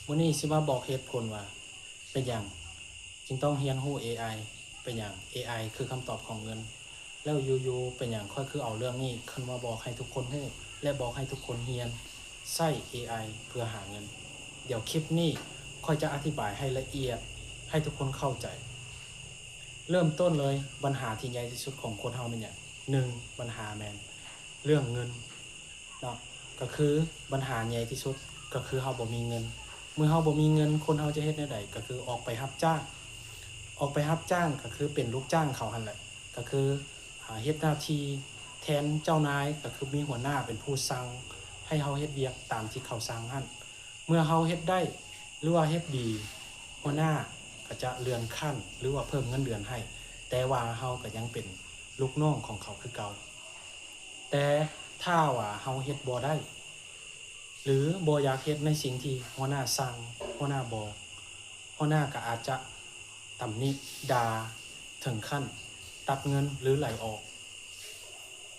ມື້ນີ້ຊິມາບອກເຫດຜົນວ່າເປັນຫຍັງຈຶ່ງຕ້ອງຮຽນຮູ້ ເອໄອ, ເປັນຫຍັງ ເອໄອ ຄືຄຳຕອບຂອງເງິນ, ແລ້ວຢູ່ໆເປັນຫຍັງຂ້ອຍຄືເອົາເລື່ອງນີ້ຂຶ້ນມາບອກໃຫ້ທຸກຄົນຮູ້ ແລະ ບອກໃຫ້ທຸກຄົນຮຽນໃຊ້ ເອໄອ ເພື່ອຫາເງິນ. ດຽວຄລິບນີ້ຂ້ອຍຈະອະທິບາຍໃຫ້ລະອຽດໃຫ້ທຸກຄົນເຂົ້າໃຈ. ເລີ່ມຕົ້ນເລີຍ, ບັນຫາທີ່ໃຫຍ່ທີ່ສຸດຂອງຄົນເຮົາແມ່ນຫຍັງ? ໜຶ່ງ ບັນຫາແມ່ນເລື່ອງເງິນ. ເນາະ ກໍຄືບັນຫາໃຫຍ່ທີ່ສຸດກໍຄືເຮົາບໍ່ມີເງິນ. ເມື່ອເຮົາບໍ່ມີເງິນ ຄົນເຮົາຈະເຮັດແນວໃດ? ກໍຄືອອກໄປຮັບຈ້າງ, ອອກໄປຮັບຈ້າງກໍຄືເປັນລູກຈ້າງເຂົາຫັ້ນແຫຼະ, ກໍຄື ອາ ເຮັດໜ້າທີ່ແທນເຈົ້ານາຍ, ກໍຄືມີຫົວໜ້າເປັນຜູ້ສັ່ງໃຫ້ເຮົາເຮັດວຽກຕາມທີ່ເຂົາສັ່ງຫັ້ນ. ເມື່ອເຮົາເຮັດໄດ້ ຫຼືວ່າເຮັດດີ, ຫົວໜ້າກໍຈະເລື່ອນຂັ້ນ ຫຼືວ່າເພີ່ມເງິນເດືອນໃຫ້, ແຕ່ວ່າເຮົາກໍຍັງເປັນລູກນ້ອງຂອງເຂົາຄືເກົ່າ. ແຕ່ຖ້າວ່າເຮົາເຮັດບໍ່ໄດ້ ຫຼືບໍ່ຢາກເຮັດໃນສິ່ງທີ່ຫົວໜ້າສັ່ງ, ຫົວໜ້າບອກ, ຫົວໜ້າກໍອາດຈະຕຳໜິ, ດ່າ, ເຖິງຂັ້ນຕັດເງິນ ຫຼືໄລ່ອອກ.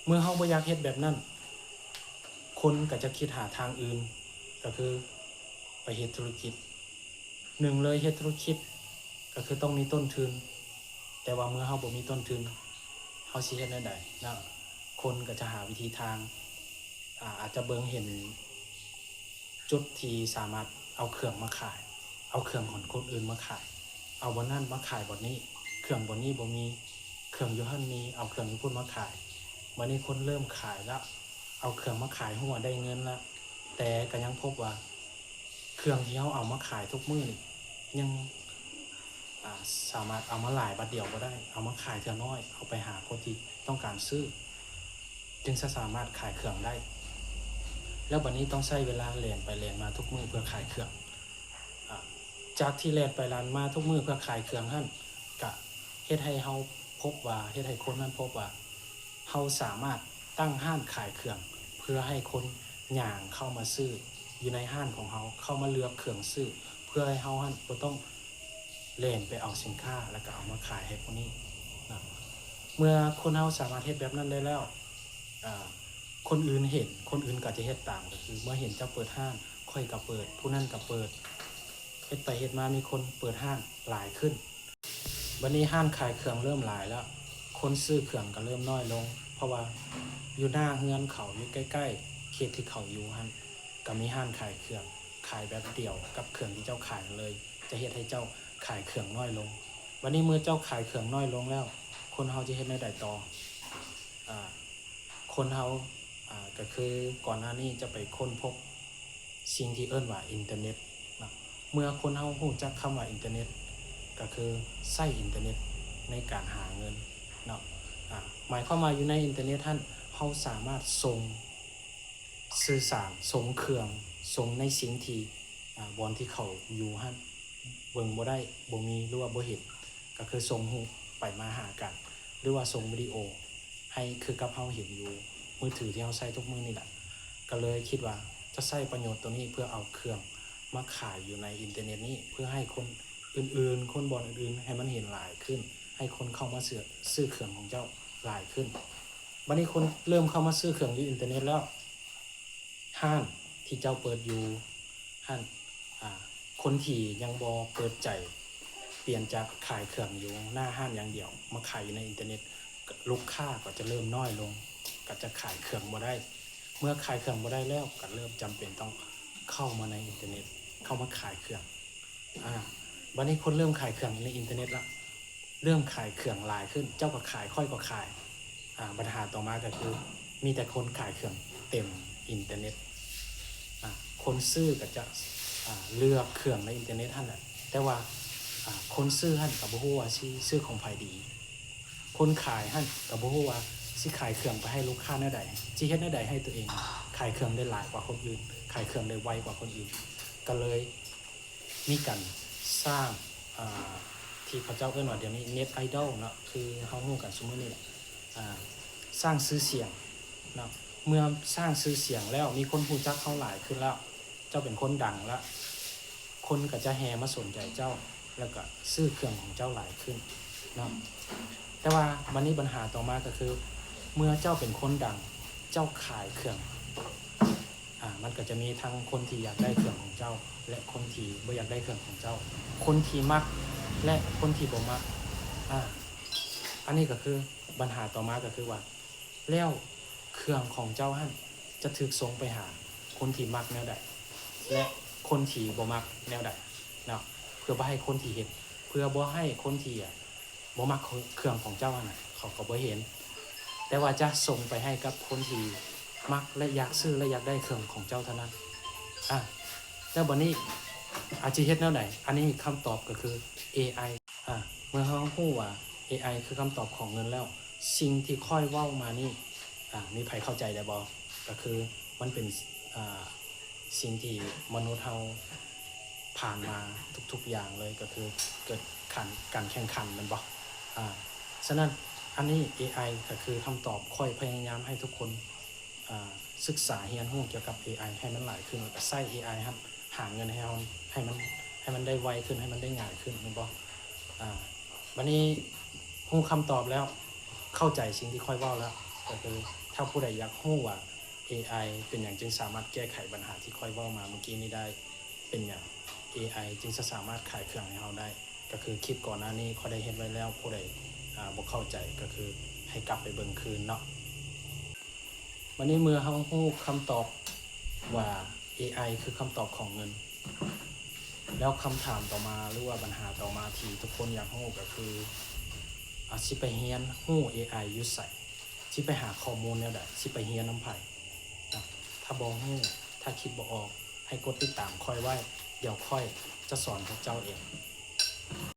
ເມື່ອເຮົາບໍ່ຢາກເຮັດແບບນັ້ນ, ຄົນກໍຈະຄິດຫາທາງອື່ນ, ກໍຄືໄປເຮັດທຸລະກິດ. ໜຶ່ງເລີຍ ເຮັດທຸລະກິດກໍຄືຕ້ອງມີຕົ້ນທຶນ, ແຕ່ວ່າເມື່ອເຮົາບໍ່ມີຕົ້ນທຶນ ເຮົາຊິເຮັດແນວໃດເນາະ? ຄົນກໍຈະຫາວິທີທາງ ອາ ອາດຈະເບິ່ງເຫັນຈຸດທີ່ສາມາດເອົາເຄື່ອງມາຂາຍ, ເອົາເຄື່ອງຂອງຄົນອື່ນມາຂາຍ, ເອົາບ່ອນນັ້ນມາຂາຍບ່ອນນີ້, ເຄື່ອງບ່ອນນີ້ບໍ່ມີ, ເຄື່ອງຢູ່ຫັ້ນມີ, ເອົາເຄື່ອງຢູ່ພຸ້ນມາຂາຍ. ບັດນີ້ຄົນເລີ່ມຂາຍແລ້ວ, ເອົາເຄື່ອງມາຂາຍ ຮູ້ວ່າໄດ້ເງິນແລ້ວ, ແຕ່ກໍຍັງພົບວ່າ ເຄື່ອງທີ່ເຮົາເອົາມາຂາຍທຸກມື້ນີ້ ຍັງ ອາ ສາມາດເອົາມາຫຼາຍບາດດຽວບໍ່ໄດ້, ເອົາມາຂາຍເທື່ອນ້ອຍ, ເອົາໄປຫາຄົນທີ່ຕ້ອງການຊື້ ຈຶ່ງຈະສາມາດຂາຍເຄື່ອງໄດ້. ແລ້ວບັດນີ້ຕ້ອງໃຊ້ເວລາແລ່ນໄປແລ່ນມາທຸກມື້ເພື່ອຂາຍເຄື່ອງ. ອາ ຈາກທີ່ແລ່ນໄປແລ່ນມາທຸກມື້ເພື່ອຂາຍເຄື່ອງຫັ້ນ ກະເຮັດໃຫ້ເຮົາພົບວ່າ, ເຮັດໃຫ້ຄົນນັ້ນພົບວ່າ ເຮົາສາມາດຕັ້ງຮ້ານຂາຍເຄື່ອງ ເພື່ອໃຫ້ຄົນຍ່າງເຂົ້າມາຊື້ຢູ່ໃນຮ້ານຂອງເຮົາ, ເຂົ້າມາເລືອກເຄື່ອງຊື້ ເພື່ອໃຫ້ເຮົາຫັ້ນບໍ່ຕ້ອງແລ່ນໄປເອົາສິນຄ້າ ແລ້ວກໍເອົາມາຂາຍໃຫ້ຜູ້ນີ້ນະ. ເມື່ອຄົນເຮົາສາມາດເຮັດແບບນັ້ນໄດ້ແລ້ວ, ອາ, ຄົນອື່ນເຫັນ, ຄົນອື່ນກໍຈະເຮັດຕາມ, ກໍຄືເມື່ອເຫັນເຈົ້າເປີດຮ້ານ, ຂ້ອຍກໍເປີດ, ຜູ້ນັ້ນກໍເປີດ, ເຮັດໄປເຮັດມາມີຄົນເປີດຮ້ານຫຼາຍຂຶ້ນ. ບັດນີ້ຮ້ານຂາຍເຄື່ອງເລີ່ມຫຼາຍແລ້ວ, ຄົນຊື້ເຄື່ອງກໍເລີ່ມນ້ອຍລົງ, ເພາະວ່າຢູ່ໜ້າເຮືອນເຂົາ, ຢູ່ໃກ້ໆເຂດທີ່ເຂົາຢູ່ຫັ້ນ, ກໍມີຮ້ານຂາຍເຄື່ອງ, ຂາຍແບບດຽວກັບເຄື່ອງທີ່ເຈົ້າຂາຍນັ້ນເລີຍ, ຈະເຮັດໃຫ້ເຈົ້າຂາຍເຄື່ອງນ້ອຍລົງ. ບັດນີ້ເມື່ອເຈົ້າຂາຍເຄື່ອງນ້ອຍລົງແລ້ວ, ຄົນເຮົາຈະເຮັດແນວໃດຕໍ່? ອາ, ຄົນເຮົາ, ອາ, ກໍຄືກ່ອນໜ້ານີ້ຈະໄປຄົ້ນພົບ ສິ່ງທີ່ເອີ້ນວ່າອິນເຕີເນັດເນາະ. ເມື່ອຄົນເຮົາຮູ້ຈັກຄຳວ່າອິນເຕີເນັດ ກໍຄືໃຊ້ອິນເຕີເນັດໃນການຫາເງິນເນາະ. ອາ ໝາຍຄວາມວ່າຢູ່ໃນອິນເຕີເນັດຫັ້ນ ເຮົາສາມາດສົ່ງສື່ສານ, ສົ່ງເຄື່ອງ, ສົ່ງໃນສິ່ງທີ່, ອາ, ບ່ອນທີ່ເຂົາຢູ່ຫັ້ນເບິ່ງບໍ່ໄດ້, ບໍ່ມີ ຫຼືວ່າບໍ່ເຫັນ, ກໍຄືສົ່ງຮູບໄປມາຫາກັນ ຫຼືວ່າສົ່ງວິດີໂອ ໃຫ້ຄືກັບເຮົາເຫັນຢູ່ມືຖືທີ່ເຮົາໃຊ້ທຸກມື້ນີ້ແຫຼະ. ກໍເລີຍຄິດວ່າຈະໃຊ້ປະໂຫຍດໂຕນີ້ເພື່ອເອົາເຄື່ອງມາຂາຍຢູ່ໃນອິນເຕີເນັດນີ້ ເພື່ອໃຫ້ຄົນອື່ນໆ, ຄົນບ່ອນອື່ນໆ ໃຫ້ມັນເຫັນຫຼາຍຂຶ້ນ, ໃຫ້ຄົນເຂົ້າມາເຊື່ອ, ຊື້ເຄື່ອງຂອງເຈົ້າຫຼາຍຂຶ້ນ. ບັດນີ້ຄົນເລີ່ມເຂົ້າມາຊື້ເຄື່ອງຢູ່ອິນເຕີເນັດແລ້ວ, ຮ້ານທີ່ເຈົ້າເປີດຢູ່ຫັ້ນ, ອາ, ຄົນທີ່ຍັງບໍ່ເປີດໃຈ ປ່ຽນຈາກຂາຍເຄື່ອງຢູ່ໜ້າຮ້ານຢ່າງດຽວ ມາຂາຍຢູ່ໃນອິນເຕີເນັດ, ລູກຄ້າກໍຈະເລີ່ມນ້ອຍລົງ, ກໍຈະຂາຍເຄື່ອງບໍ່ໄດ້. ເມື່ອຂາຍເຄື່ອງບໍ່ໄດ້ແລ້ວ, ກໍເລີ່ມຈຳເປັນຕ້ອງເຂົ້າມາໃນອິນເຕີເນັດ, ເຂົ້າມາຂາຍເຄື່ອງ. ອາ, ບັດນີ້ຄົນເລີ່ມຂາຍເຄື່ອງໃນອິນເຕີເນັດລະ, ເລີ່ມຂາຍເຄື່ອງຫຼາຍຂຶ້ນ, ເຈົ້າກໍຂາຍ, ຂ້ອຍກໍຂາຍ. ອາ, ບັນຫາຕໍ່ມາກໍຄື ມີແຕ່ຄົນຂາຍເຄື່ອງເຕັມອິນເຕີເນັດ. ອາ, ຄົນຊື້ກໍຈະ, ອາ, ເລືອກເຄື່ອງໃນອິນເຕີເນັດຫັ້ນແຫຼະ, ແຕ່ວ່າ, ອາ, ຄົນຊື້ຫັ້ນກໍບໍ່ຮູ້ວ່າຊິຊື້ຂອງໃຜດີ. ຄົນຂາຍຫັ້ນກໍບໍ່ຮູ້ວ່າຊິຂາຍເຄື່ອງໄປໃຫ້ລູກຄ້າແນວໃດ, ຊິເຮັດແນວໃດໃຫ້ຕົວເອງຂາຍເຄື່ອງໄດ້ຫຼາຍກວ່າຄົນອື່ນ, ຂາຍເຄື່ອງໄດ້ໄວກວ່າຄົນອື່ນ. ກໍເລີຍ ມີການສ້າງ, ອາ, ທີ່ເຂົາເຈົ້າເອີ້ນວ່າດຽວນີ້ເນັດໄອດອລເນາະ, ຄືເຮົາຮູ້ກັນຊຸມື້ນີ້ແຫຼະ, ອາ, ສ້າງຊື່ສຽງເນາະ. ເມື່ອສ້າງຊື່ສຽງແລ້ວ, ມີຄົນຮູ້ຈັກເຮົາຫຼາຍຂຶ້ນແລ້ວ, ເຈົ້າເປັນຄົນດັງແລ້ວ, ຄົນກໍຈະແຫ່ມາສົນໃຈເຈົ້າ ແລ້ວກໍຊື້ເຄື່ອງຂອງເຈົ້າຫຼາຍຂຶ້ນເນາະ. ແຕ່ວ່າບັດນີ້ບັນຫາຕໍ່ມາກໍຄື ເມື່ອເຈົ້າເປັນຄົນດັງ, ເຈົ້າຂາຍເຄື່ອງ, ອ ມັນກໍຈະມີທັງຄົນທີ່ຢາກໄດ້ເຄື່ອງຂອງເຈົ້າ ແລະ ຄົນທີ່ບໍ່ຢາກໄດ້ເຄື່ອງຂອງເຈົ້າ, ຄົນທີ່ມັກ ແລະ ຄົນທີ່ບໍ່ມັກ. ອາ ອັນນີ້ກໍຄືບັນຫາຕໍ່ມາກໍຄືວ່າ ແລ້ວເຄື່ອງຂອງເຈົ້າຫັ້ນຈະຖືກສົ່ງໄປຫາຄົນທີ່ມັກແນວໃດ ແລະ ຄົນທີ່ບໍ່ມັກແນວໃດເນາະ, ເພື່ອບໍ່ໃຫ້ຄົນທີ່ເຫັນ ເພື່ອບໍ່ໃຫ້ຄົນທີ່ ບໍ່ມັກເຄື່ອງຂອງເຈົ້າຫັ້ນນະ ເຂົາກໍບໍ່ເຫັນ, ແຕ່ວ່າຈະສົ່ງໄປໃຫ້ກັບຄົນທີ່ມັກ ແລະ ຢາກຊື້ ແລະ ຢາກໄດ້ເຄື່ອງຂອງເຈົ້າເທົ່ານັ້ນ. ອາ ແລ້ວບັດນີ້ອາດຈະເຮັດແນວໃດ? ອັນນີ້ຄຳຕອບກໍຄື ເອໄອ. ອາ ເມື່ອເຮົາຮູ້ວ່າ ເອໄອ ຄືຄຳຕອບຂອງເງິນແລ້ວ, ສິ່ງທີ່ຂ້ອຍເວົ້າມານີ້ ອາ ມີໃຜເຂົ້າໃຈໄດ້ບໍ່? ກໍຄືມັນເປັນ ອາ ສິ່ງທີ່ມະນຸດເຮົາຜ່ານມາທຸກໆຢ່າງເລີຍ ກໍຄືເກີດການ ການແຂ່ງຂັນແມ່ນບໍ່? ອາ ສະນັ້ນ ອັນນີ້ ເອໄອ ກໍຄືຄຳຕອບ. ຂ້ອຍພະຍາຍາມໃຫ້ທຸກຄົນ ອາ ສຶກສາຮຽນຮູ້ກ່ຽວກັບ ເອໄອ ໃຫ້ມັນຫຼາຍຂຶ້ນ ແລ້ວກໍໃຊ້ ເອໄອ ຫັ້ນຫາເງິນໃຫ້ເຮົາ ໃຫ້ມັນ ໃຫ້ມັນໄດ້ໄວຂຶ້ນ ໃຫ້ມັນໄດ້ງ່າຍຂຶ້ນແມ່ນບໍ່? ອາ ບັດນີ້ຮູ້ຄຳຕອບແລ້ວ ເຂົ້າໃຈສິ່ງທີ່ຂ້ອຍເວົ້າແລ້ວ ກໍຄືຖ້າຜູ້ໃດຢາກຮູ້ວ່າ ເອໄອ ເປັນຫຍັງຈຶ່ງສາມາດແກ້ໄຂບັນຫາທີ່ຂ້ອຍເວົ້າມາເມື່ອກີ້ນີ້ໄດ້, ເປັນຫຍັງ ເອໄອ ຈຶ່ງຈະສາມາດຂາຍເຄື່ອງໃຫ້ເຮົາໄດ້, ກໍຄືຄລິບກ່ອນໜ້ານີ້ຂ້ອຍໄດ້ເຮັດໄວ້ແລ້ວ, ຜູ້ໃດ ອາ ບໍ່ເຂົ້າໃຈກໍຄືໃຫ້ກັບໄປເບິ່ງຄືນເນາະ. ບັດນີ້ເມື່ອເຮົາຮູ້ຄຳຕອບວ່າ ເອໄອ ຄືຄຳຕອບຂອງເງິນ ແລ້ວຄຳຖາມຕໍ່ມາ ຫຼືວ່າບັນຫາຕໍ່ມາທີ່ທຸກຄົນຢາກຮູ້ກໍຄື ອາ ຊິໄປຮຽນຮູ້ ເອໄອ ຢູ່ໃສ? ຊິໄປຫາຂໍ້ມູນແນວໃດ? ຊິໄປຮຽນນຳໃຜ? ນະ ຖ້າບໍ່ຮູ້ ຖ້າຄິດບໍ່ອອກ ໃຫ້ກົດຕິດຕາມຂ້ອຍໄວ້, ດຽວຂ້ອຍຈະສອນພວກເຈົ້າເອງ.